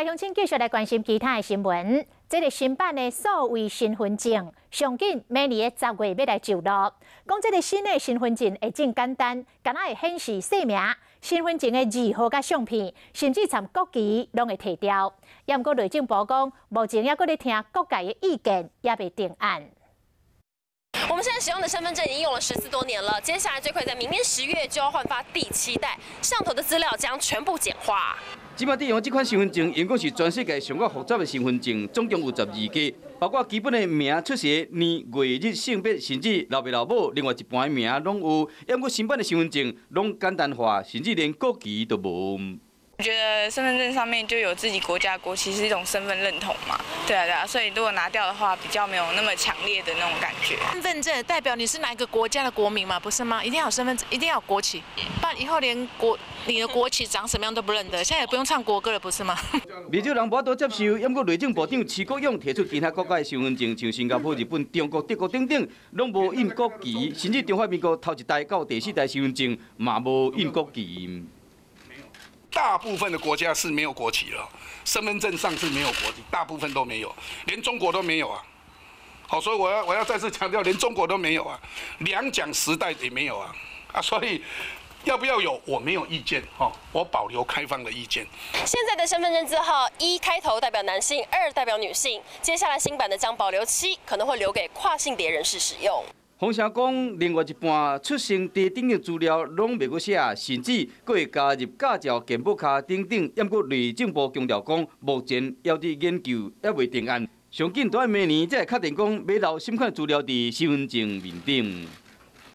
鄉親繼續來關心其他的新聞。這个新版的數位身份證，上緊明年的10月欲來上路。講這个新的身份證會真簡單，敢若會顯示姓名、身份證的字號佮相片，甚至連國旗攏會提著。也毋過內政部講，目前猶閣咧聽各界的意見，猶未定案。我們現在使用的身份證已經用了14多年了，接下來最快在明年10月就要換發第七代，上頭的資料將全部簡化。這擺佇用這款身份證，應該是全世界上較複雜的身份證，總共有12個，包括基本的名、出生年月日、性別，甚至老爸老母，另外一半的名攏有。毋過新版的身份證攏簡單化，甚至連國旗都無。我覺得身份證上面就有自己國家國旗，是一種身份認同嘛。對啊對啊，所以如果拿掉的話，比較沒有那麼強烈的那種感覺。身份證代表你是哪一個國家的國民嘛，不是嗎？一定要有身份證，一定要有國旗，不然以後連國你的國旗長什麼樣都不認得。現在也不用唱國歌了，不是嗎？不少人無法度接受，毋過內政部長徐國勇提出其他國家的身份證，像新加坡、日本、中國、德國等等，攏無印國旗，甚至中華民國頭一代到第四代身份證嘛無印國旗。大部分的國家是沒有國旗了，身份證上是沒有國旗，大部分都沒有，連中國都沒有啊。好，所以我要再次強調，連中國都沒有啊，兩蔣時代也沒有啊，啊，所以要不要有，我沒有意見，哈，我保留開放的意見。現在的身份證字號一開頭代表男性，二代表女性，接下來新版的將保留七，可能會留給跨性別人士使用。風聲講，另外一半出生地等的資料攏袂閣寫，甚至閣會加入駕照、健保卡等等。毋過內政部強調講，目前猶佇研究，猶未定案。上緊都愛明年才會確定講欲留啥款資料佇身份證面頂。